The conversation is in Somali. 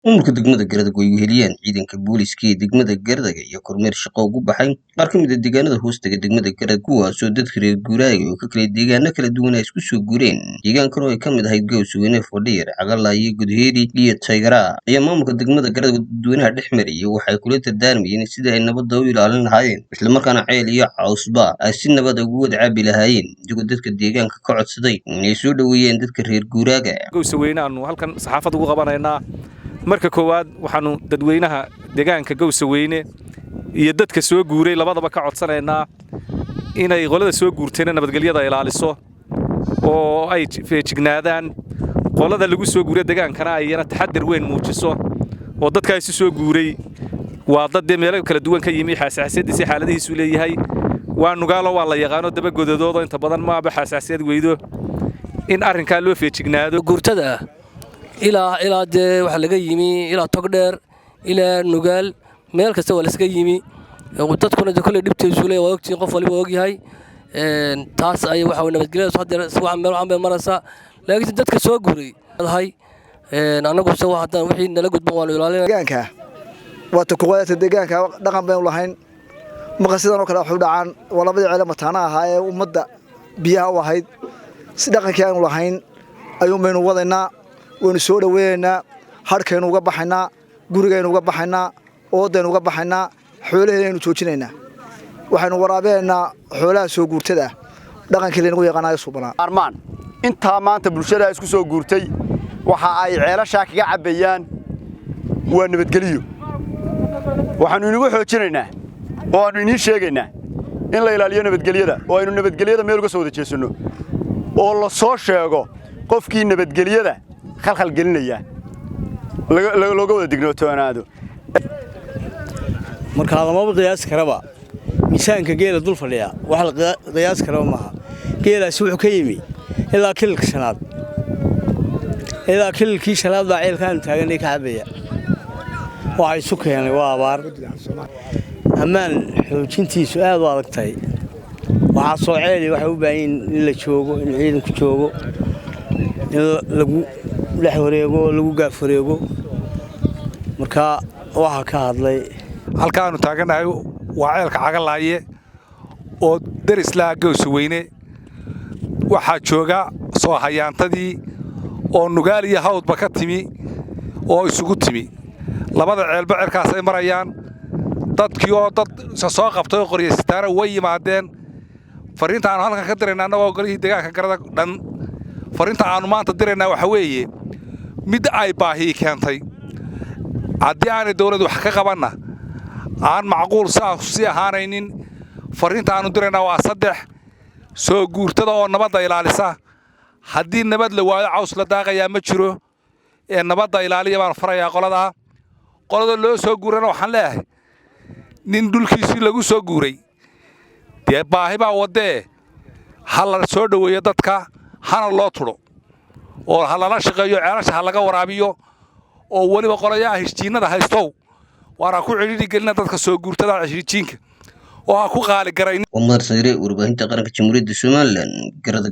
Maamulka degmada Garadag oo ay weheliyaan ciidanka booliiska ee degmada Garadag iyo kormeer shaqo ugu baxay qaar ka mid ah deegaanada hoostaga degmada Garadag, kuwaasoo dadka reer guuraaga oo ka kala deegaano kala duwan ay isku soo guureen deegaankan oo ay ka mid ahayd Gowsweyne, Fadhiyar, Cagalaye, Gudheeri iyo Taygara, ayaa maamulka degmada Garadag dadweynaha dhex marayay waxay kula dardaarmayeen sidii ay nabadda u ilaalin lahaayeen, islamarkaana ceel iyo cawsba ay si nabad ugu wada cabi lahaayeen, iyagoo dadka deegaanka ka codsaday inay soo dhoweeyeen dadka reer guuraaga. Gowsaweyne aanu halkan saxaafad ugu qabanaynaa. Marka koowaad, waxaannu dadweynaha deegaanka Gowsaweyne iyo dadka soo guuray labadaba ka codsanaynaa inay qolada soo guurtayna nabadgelyada ilaaliso oo ay feejignaadaan, qolada lagu soo guuray degaankana ay iyana taxadir weyn muujiso, oo dadka isu soo guuray waa dad dee meelo kala duwan ka yimi, xasaasiyadiisi xaaladihiisu leeyahay, waa nugaalo, waa la yaqaano dabagodadooda inta badan maaba xasaasiyad weydo, in arrinkaa loo feejignaado. Guurtada ilaa dee waxaa laga yimi ilaa Togdheer, ilaa Nugaal, meel kasta waa laskaga yimi. Dadkuna de kolley dhibtaysu leeyahay, waa ogtihiin, qof waliba ogyahay. Taas ay waxa weye nabadgelyadaas haddeer meel wacan bay maraysaa, laakiinse dadka soo guuray hay annaguse haddaan wixii nala gudban waanu ilaalina. Deegaanka waa takuqaadata deegaanka dhaqan baynu lahayn. Marka sidan oo kale waxu dhacaan, waa labadii ceele mataana ahaa ee ummadda biyaha u ahayd. Si dhaqankii aynu lahayn ayuun baynu wadaynaa, waynu soo dhoweynaynaa, hadhkaynu uga baxaynaa, gurigaynu uga baxaynaa, oodaynu uga baxaynaa, xoolaheedaynu joojinaynaa, waxaynu waraabinaynaa xoolaha soo guurtada ah, dhaqankii laynagu yaqaanayo suubanaa. Armaan intaa maanta bulshada isku soo guurtay waxa ay ceelashaa kaga cabbayaan waa nabadgeliyo. Waxaannu inagu xoojinaynaa oo aannu iniin sheegaynaa in la ilaaliyo nabadgelyada, oo aynu nabadgelyada meel uga soo wada jeesanno, oo la soo sheego qofkii nabadgelyada khalkhal gelinaya, looga wada dignootonaado. Markaa lamaba qiyaasi karaba miisaanka geela dul fadhiya, wax la qiyaasi karaba maaha. Geelaasi wuxuu ka yimi ilaa kililka shanaad, ilaa kililkii shanaad baa ceelkaanu taaganay ka cabbaya. Waxa isu keenay waa abaar. Ammaan xoojintiisu aad u adag tahay. Waxaa soo ceeli waxay u baahan yihin in la joogo, in ciidanku joogo, in lagu dhex wareego oo lagu gaaf wareego. Markaa waxaa ka hadlay Halkaannu taagannahay waa ceelka Cagalaaye oo darislaa Gowsaweyne. Waxaa jooga soo hayaantadii oo Nugaal iyo Hawdba ka timi oo isugu timi. Labada ceelba cerkaasay marayaan. Dadkii oo dad soo qabtay oo qoryasitaana way yimaadeen. Farriinta aannu halkan ka dirayna annagoo golihii deegaanka Garadag dhan, farriinta aannu maanta diraynaa waxa weeye mid ay baahii keentay. Haddii aanay dawlad wax ka qabanna, aan macquul saas sii ahaanaynin. Farriinta aannu diraynaa waa saddex: soo guurtada oo nabadda ilaalisa. Haddii nabad la waayo, caws la daaqayaa ma jiro, ee nabadda ilaaliya baan farayaa qoladaa. Qolada loo soo guurana waxaan leeyahay, nin dhulkiisii lagu soo guuray dee baahi baa waddee, ha la soo dhoweeyo dadka, hana loo tudho oo ha lala shaqeeyo, ceelasha ha laga waraabiyo, oo weliba qolayaha heshiinnada haystow waana ku cidhiidhi gelina dadka soo guurtada heshiijiinka oo ha ku qaali garayn. Waa Madar Sayre, warbaahinta qaranka Jamhuuriyadda Somaliland, Garadag.